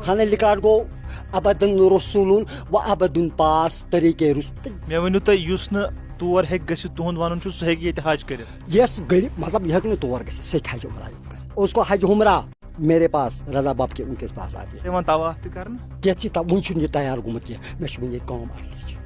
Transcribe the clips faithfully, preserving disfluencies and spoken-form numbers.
خانہ لکاٹ گوٚو ابدن رسولون و ابدن پاس طریقے رُس۔ مےٚ ؤنِو تُہۍ، یُس نہٕ تور ہیٚکہِ گٔژھِتھ، تُہُنٛد وَنُن چھُ، سُہ ہیٚکہِ ییٚتہِ حج کٔرِتھ۔ یس غریب، مطلب، یہِ ہیٚکہِ نہٕ تور گٔژھِتھ، سُہ ہیٚکہِ حج عمرہ ییٚتہِ کٔرِتھ۔ اس کو حج عمرہ میرے پاس رضا باب کے، ان کے پاس آتی ہے۔ یِوان طواف تہِ کرنہٕ؟ کیٛاہ ژٕ تا-، وُنہِ چھُنہٕ یہِ تیار گوٚمُت کینٛہہ، مےٚ چھُ وُنہِ ییٚتہِ کٲم اَڑٕچ۔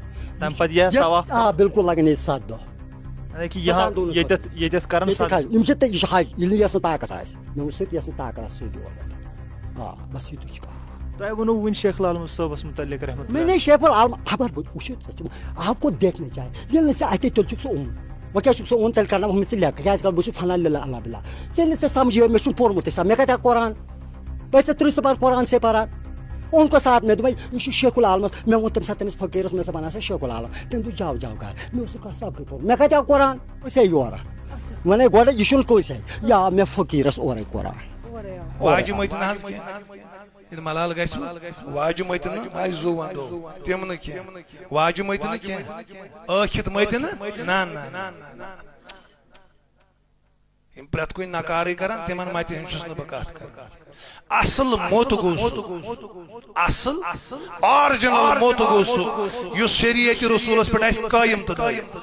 تَمہِ پَتہٕ یہِ یہِ، طواف آ، بِلکُل لَگَن ییٚتہِ سَتھ دۄہ۔ یعنی کہِ یہِ ہا-، ستَن دۄہَن ییٚتٮ۪تھ، خٲطرٕ۔ ییٚتٮ۪تھ کرن ییٚتہِ ستھ۔ کھسہِ، یِم چھِ تہِ، یہِ چھُ حج، ییٚلہِ نہٕ یَس نہٕ طاقت آسہِ، مےٚ ووٚن صرف یَس نہٕ طاقت آسہِ، سُے بیول وَتَن۔ آ، بَس یِتُے چھُ کَتھ۔ تۄہہِ ووٚنوُ وُنہِ شیخ العالم صٲبَس مُتعلق رحمتہ اللہ۔ میں نے شیخ العالم خبر بہٕ وٕچھِو ژٕ، ژٕ، آپ کو دیکھنا چاہیے۔ ییٚلہِ نہٕ ژےٚ اَتے تیٚلہِ چھُکھ ژٕ اوٚن۔ وۄنۍ کیٛاہ چھُکھ ژٕ اوٚن تیٚلہِ کرناوُکھ مےٚ ژٕ لیکھ، کیٛازِ کَرٕ بہٕ چھُس فنا للہ اللہ باللہ۔ ژےٚ نہٕ ژےٚ سَمجھی، مےٚ چھُنہٕ پوٚرمُتٕے سا، مےٚ کَتہِ آو قرآن؟ بہٕ ژےٚ ترٕٛہ سپار قرآن سے پَران۔ اوٚن کۄس ساتھ مےٚ دوٚپمَے، یہِ چھُ شیخ العالمَس، مےٚ ووٚن تَمہِ ساتہٕ تٔمِس فقیٖرَس، مےٚ سا بَناو سا شیخ العالم۔ تٔمۍ دوٚپ، "جاو، جاو کَر۔" مےٚ اوس نہٕ کانٛہہ سبقٕے پوٚرمُت۔ مےٚ کَتہِ آو قرآن؟ أسۍ ہے یورٕ۔ وۄنۍ ہے گۄڈٕ یہِ چھُنہٕ کٲنٛسہِ۔ یا مےٚ فقیٖرَس اورَے قرآن۔ واجہِ مٔتۍ نہٕ حظ کینٛہہ۔ ییٚلہِ ملال گژھِ، واجہِ مٔتۍ نہٕ، آے زُو وَندو۔ تِم نہٕ کینٛہہ۔ واجہِ مٔتۍ نہٕ کینٛہہ۔ ٲکھِتھ مٔتۍ نہٕ۔ نہ، نہ، نہ، نہ، نہ۔ یِم پرٛٮ۪تھ کُنہِ نکارٕے کران، تِمن متہِ ہٕنٛز چھُس نہٕ بہٕ کتھ کران۔ اصل موت گوٚو سُہ، اصل آرجنل موت گوٚو سُہ، یُس شریعت رسولس پٮ۪ٹھ آسہِ قٲیِم تہٕ دٲیِم۔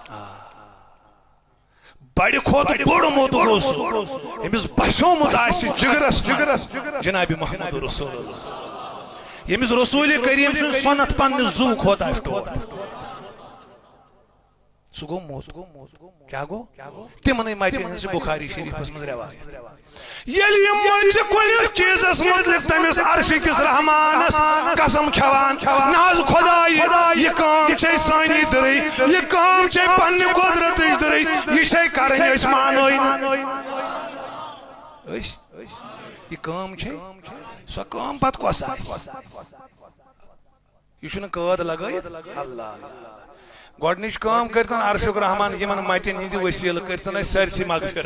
آ۔ بڑِ کھۄتہٕ بوٚڑ موت گوٚو سُہ، أمِس بچومُت آسہِ جگرس منٛز جناب محمد رسول اللہ، ییٚمِس رسول کریم سُنٛد سنت پننہِ زُو کھۄتہٕ آسہِ ٹوٹھ۔ سُہ گوٚو موٚت۔ کیٛاہ گوٚو؟ تِمنٕے متٮ۪ن ہٕنٛز چھِ بخاری شریفس منٛز روایت۔ ییٚلہِ یِم مٔنٛزۍ چھِ کُنہِ چیٖزس مُتعلق تٔمِس عرشہِ کِس رحمانس قسم کھٮ۪وان، نہ حظ خۄدایہِ، یہِ کٲم چھے سٲنی دٕرٕے، یہِ کٲم چھے پننہِ قۄدرتٕچ دٕرٕے، یہِ چھے کرٕنۍ، أسۍ مانوٕے نہٕ۔ أسۍ؟ یہِ کٲم چھے؟ سۄ کٲم پتہٕ کۄس آسہِ؟ یہِ چھُنہٕ قٲد لگٲیِتھ؟ اللہ، اللہ، اللہ۔ گۄڈٕنِچ کٲم کٔرۍتن عرشُک رحمان یِمن متٮ۪ن ہٕنٛدِ وسیٖلہٕ کٔرۍتن اَسہِ سٲرسٕے مغفرت۔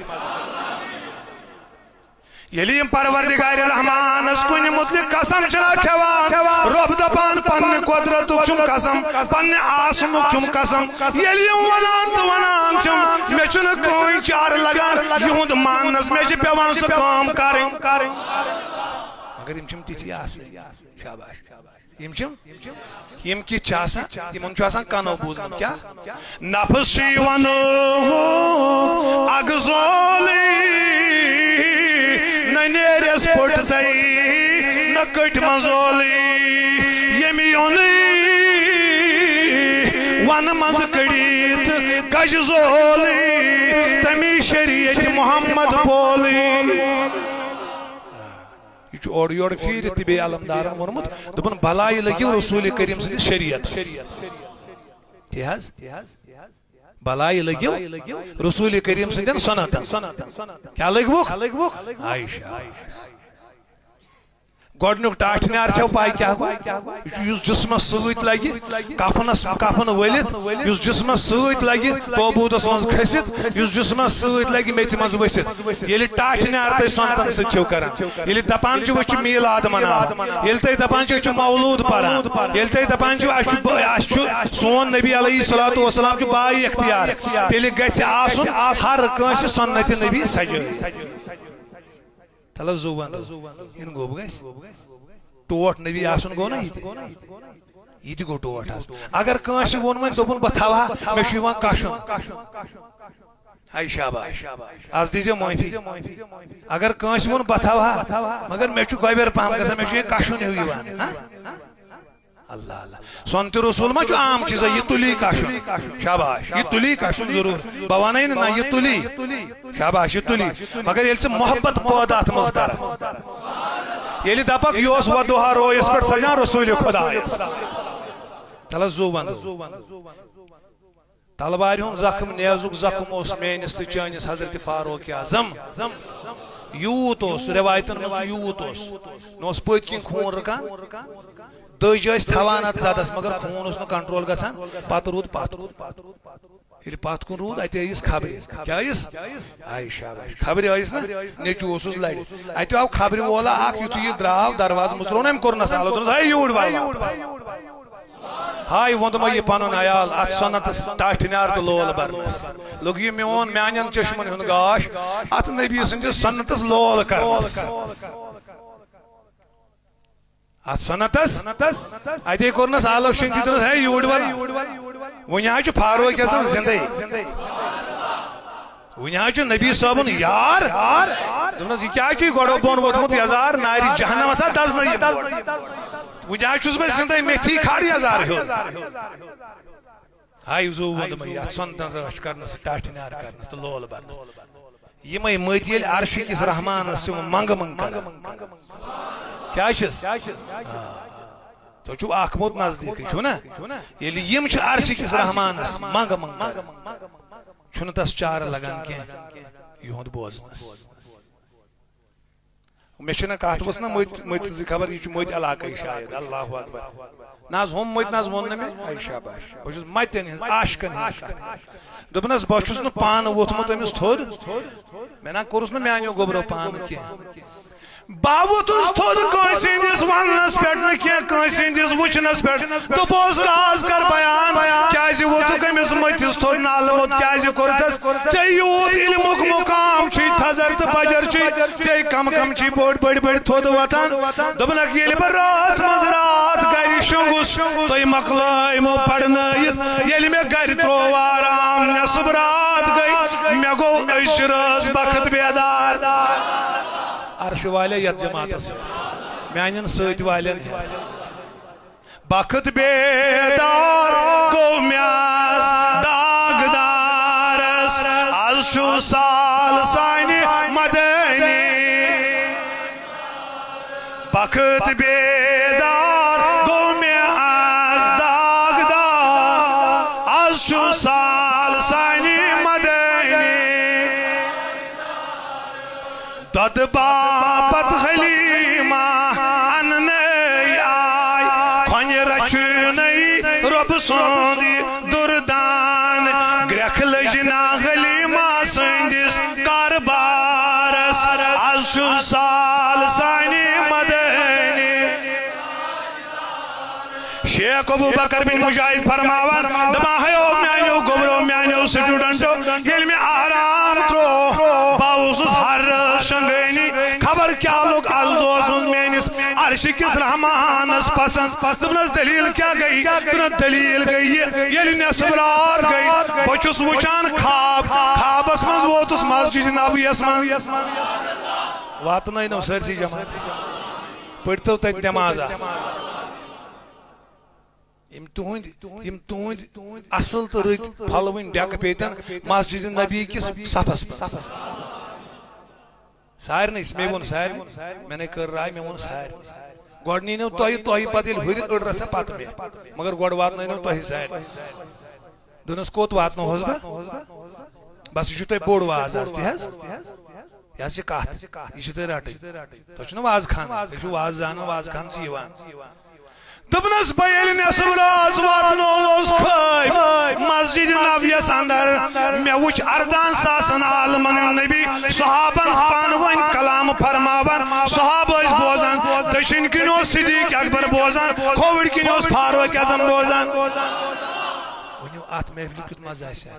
ییٚلہِ یِم پروردگار رحمانس کُنہِ مُتعلق قسم چھِنہ کھٮ۪وان، رۄب دپان پننہِ قۄدرتُک چھُم قسم، پننہِ آسنُک چھُم قسم، ییٚلہِ یِم ونان تہٕ ونان چھِم، مےٚ چھُنہٕ کٕہٕنۍ چارٕ لگان یِہُنٛد ماننس، مےٚ چھِ پٮ۪وان سۄ کٲم کرٕنۍ۔ مگر یِم چھِم تِتھی آسان۔ شاباش۔ یِم چھِ، یِم کِتھ چھِ آسان؟ یِمن چھُ آسان کنو بوٗزمُت۔ کیٛاہ؟ نفس چھُ یِوان اکھ زولٕے، نہ نیرٮ۪س پوٚٹ تَے، نہ کٔٹۍ منٛز اولٕے۔ ییٚمۍ یوٚنُے وَنہٕ منٛز کٔڑِتھ کَجہِ زولٕے، تَمی شریعت محمد پولٕے۔ یہِ چھُ اورٕ یورٕ پھیٖرِتھ تہِ بیٚیہِ علمدارن ووٚنمُت، دوٚپُن، بلایہِ لٔگِو رسول کریم سٕنٛدِس شریعتس۔ تی حظ، بلایہِ لٔگِو رسول کریم سٕنٛدٮ۪ن سُنتن۔ کیٛاہ لٔگۍوُکھ؟ عائشہ۔ گۄڈٕنیُک ٹاٹھۍ نیار چھو پاے کیٛاہ گوٚو؟ یہِ چھُ یُس جسمس سۭتۍ لگہِ، کفنس، کفن ؤلِتھ، یُس جسمس سۭتۍ لگہِ، تابوٗتس منٛز کھٔسِتھ، یُس جسمس سۭتۍ لگہِ، میٚژِ منٛز ؤسِتھ۔ ییٚلہِ ٹاٹھۍ نیار تُہۍ سۄنتن سۭتۍ چھِو کران، ییٚلہِ دپان چھِو أسۍ چھِ میٖلاد مناوان، ییٚلہِ تُہۍ دپان چھِو أسۍ چھِ مولوٗد پران، ییٚلہِ تُہۍ دپان چھِو اَسہِ چھُ، اَسہِ چھُ سون نبی علیہ الصلوۃ والسلام چھُ بایہِ اختیار، تیٚلہِ گژھِ آسُن ہر کٲنٛسہِ سنت نبی سجٲوِتھ۔ تلہ زُو ونٛدو۔ یِن گوٚب گژھِ۔ ٹوٹھ نبی آسُن گوٚو نا یہِ تہِ؟ یہِ تہِ گوٚو ٹوٹھ حظ۔ اگر کٲنٛسہِ ووٚن وۄنۍ، دوٚپُن، "بہٕ تھاوٕ ہا، مےٚ چھُ یِوان کَشُن۔" ہے شاباش۔ از دیٖزیو معٲفی۔ اگر کٲنٛسہِ ووٚن، "بہٕ تھاوٕ ہا، مگر مےٚ چھُ گۄبٮ۪ر پہم گژھان، مےٚ چھُ یہِ کَشُن ہیوٗ یِوان۔" ہاں؟ اللہ اللہ۔ سۄنتہِ رسول ما چھُ عام چیٖزا، یہِ تُلی کَشُن۔ شاباش، یہِ تُلی کَشُن ضروٗر۔ بہٕ وَنَے نہٕ نہ، یہِ تُلی۔ شاباش، یہِ تُلی۔ مگر ییٚلہِ ژٕ محبت پٲدٕ اَتھ منٛز کَرَکھ، ییٚلہِ دَپَکھ، "یہِ اوس وَدُہا رویَس پٮ۪ٹھ سَجان رسوٗلِ خۄدایَس۔" تَلہٕ زُو وَنٛدو۔ تلوارِ ہُنٛد زخم، نیزُک زخم اوس میٲنِس تہٕ چٲنِس حضرت فاروق اعظم۔ یوٗت اوس، رٮ۪وایتن منٛز چھُ یوٗت اوس۔ مےٚ اوس پٔتۍ کِنۍ خوٗن رُکان۔ دٔج ٲسۍ تھاوان اتھ زدس، مگر خوٗن اوس نہٕ کنٹرول گژھان۔ پتہٕ روٗد پتھ کُن۔ ییٚلہِ پتھ کُن روٗد، اتہِ ٲیِس خبرِ۔ کیٛاہ ٲیِس؟ آے شاباش۔ خبرِ ٲیِس نہ؟ نیٚچوٗ اوسُس لرِ۔ اتہِ آو خبرِ وولا اکھ، یُتھُے یہِ درٛاو، دروازٕ مُژروو نہٕ أمۍ، کوٚرنس آلو، دوٚپنس، "ہے، یوٗرۍ وَل واپس۔" ہاے ووٚندمَے یہِ پنُن عیال، اتھ سنتس ٹاٹھہِ نیار تہٕ لول برنس۔ لوٚگ یہِ میون، میانٮ۪ن چشمن ہُنٛد گاش اتھ نبی سٕنٛدِس سنتس لول کرنس۔ اتھ سنتس۔ اتے کوٚرنس آلو شنگتی، دوٚپنس، "ہے، یوٗرۍ وَل۔ وُنہِ حظ چھُ فاروق اعظم زندے۔ وُنہِ حظ چھُ نبی صٲبُن یار۔" دوٚپنس، "یہِ کیٛاہ چھُے گۄڈٕ بۄن ووٚتھمُت یزار؟ نارِ جہنم ہسا دزنٲیِم گۄڈٕ۔ وُنہِ حظ چھُس بہٕ زندے، مےٚ تھی کھار یزار ہیوٚر۔" ہاے زو ووٚن دوٚپمَے، یَتھ سۄنتَن رٲچھ کرنَس، ٹاٹھہِ نیار کرنَس تہٕ لول برنَس۔ یِمَے مٔتۍ ییٚلہِ عرشہِ کِس رحمانَس چھِ منٛگہٕ منٛگ کران۔ کیٛاہ چھِس؟ آ۔ تُہۍ چھِو اَکھ موت نزدیٖکٕے، چھُو نا؟ ییٚلہِ یِم چھِ عرشہِ کِس رحمانَس منٛگہٕ منٛگ کران، چھُنہٕ تَس چارٕ لگان کینٛہہ یِہُنٛد بوزنَس۔ مےٚ چھِنہٕ کتھ ؤژھ نہ مٔتۍ، مٔتۍ سٕنٛزٕے خبر، یہِ چھُ مٔتۍ علاقے شاید۔ اللہ اکبر۔ نہ حظ ہُم مٔتۍ نہ حظ ووٚن نہٕ مےٚ۔ اے شاباش۔ بہٕ چھُس متٮ۪ن ہٕنٛز، عاشقن ہٕنٛز کتھ کران۔ دوٚپنس، بہٕ چھُس نہٕ پانہٕ ووٚتھمُت أمِس تھوٚد۔ مےٚ نہ کوٚرُس نہٕ میانیو گوٚبرو پانہٕ کینٛہہ۔ بہٕ ووٚتھُس تھوٚد کٲنٛسہِ ہٕنٛدِس وننس پٮ۪ٹھ نہٕ کینٛہہ، کٲنٛسہِ ہٕنٛدِس وٕچھنس پٮ۪ٹھ۔ دوٚپُس، راز کر بیان، کیازِ ووٚتھُکھ أمِس مٔتِس تھوٚد نالہٕ موٚت کیازِ کوٚرتھس؟ ژےٚ یوٗت علمُک مقام چھُے، تھزر تہٕ بجر چھُے، ژےٚ کم کم چھُے بٔڑۍ بٔڑۍ بٔڑۍ تھوٚد وۄتھان۔ دوٚپنکھ، ییٚلہِ بہٕ رٲژ منٛز راتھ گرِ شۄنٛگُس، تُہۍ مۄکلٲیمو پرنٲیِتھ، ییٚلہِ مےٚ گرِ ترٛوو آرام، نٮ۪صٕب راتھ گٔے، مےٚ گوٚو أزچہِ رٲژ بخت بیدار۔ عرشہِ والے یتھ جماعتس سۭتۍ، میانٮ۪ن سۭتۍ والٮ۪ن ہٮ۪تھ۔ بخت بیدار گوٚو مےٚ از داغدارس، از چھُ سال سانہِ مدنی۔ بخت بیدار گوٚو مےٚ از داغدار، از چھُ سال سانہِ مدنی۔ دۄدٕ باپتھ حلیمہ اننَے آے، کھۄنہِ رچھنَے رۄبہٕ سُنٛد یہِ دُردان۔ گرٛٮ۪کھ لٔج نا حلیمہ سٕنٛدِس کاربارس، از چھُ سال سانہِ مدنی۔ شیخ ابو بکر بن مجاہد فرماوان، دپان، ہیو میانیو گوبرو، میانیو سٹوڈنٹو، ییٚلہِ مےٚ آرام ترٛوو، بہٕ اوسُس ہر رٲژ شنگٲنی، خبر کیٛاہ لوٚگ از دۄہس منٛز میٲنِس عرشہِ کِس رحمانس پسند۔ دوٚپنس، دلیل کیٛاہ گٔیے؟ دوٚپنس، دلیل گٔیے یہِ، ییٚلہِ نٮ۪صٕف راتھ گٔے، بہٕ چھُس وٕچھان خواب، خوابس منٛز ووتُس مسجد نبویس منٛز۔ واتنٲینو سٲرسٕے جماعت۔ پٔرۍتو تتہِ نمازا۔ یِم تُہٕنٛدۍ، یِم تُہٕنٛدۍ اصل تہٕ رٕتۍ پھۄلوٕنۍ ڈٮ۪کہٕ پیتن مسجد نبی کِس صفس منٛز۔ سارنٕے، مےٚ ووٚن سارنٕے، مےٚ نے کٔر راے، مےٚ ووٚن سارنٕے۔ گۄڈٕ نیٖنو تۄہہِ، تۄہہِ پتہٕ ییٚلہِ ہُرِ أڑ رژھا پتہٕ مےٚ، مگر گۄڈٕ واتنٲینو تۄہہِ سارنٕے۔ دوٚپنس، کوٚت واتنوہوس بہٕ؟ بس، یہِ چھُ تۄہہِ بوٚڑ واز حظ، تہِ حظ۔ یہِ حظ چھِ کتھ، یہِ چھِ تۄہہِ رٹٕنۍ۔ تۄہہِ چھُنہ واز خان، تُہۍ چھِو واز زانان، واز خان چھِ یِوان۔ دوٚپنس، بہٕ ییٚلہِ نٮ۪صٕف رٲژ واتنووُس خٲبۍ مسجد نبویس اندر، مےٚ وُچھ اردہن ساسن عالمن ہُنٛد نبی، صحابن پانہٕ ؤنۍ کلام فرماوان۔ صحابہٕ ٲسۍ بوزان، دٔچھِنۍ کِنۍ اوس صدیق اکبر بوزان، کھووٕرۍ کِنۍ اوس فاروق اعظم بوزان۔ ؤنِو، اتھ محفلہِ کیُتھ مزٕ آسہِ ہا؟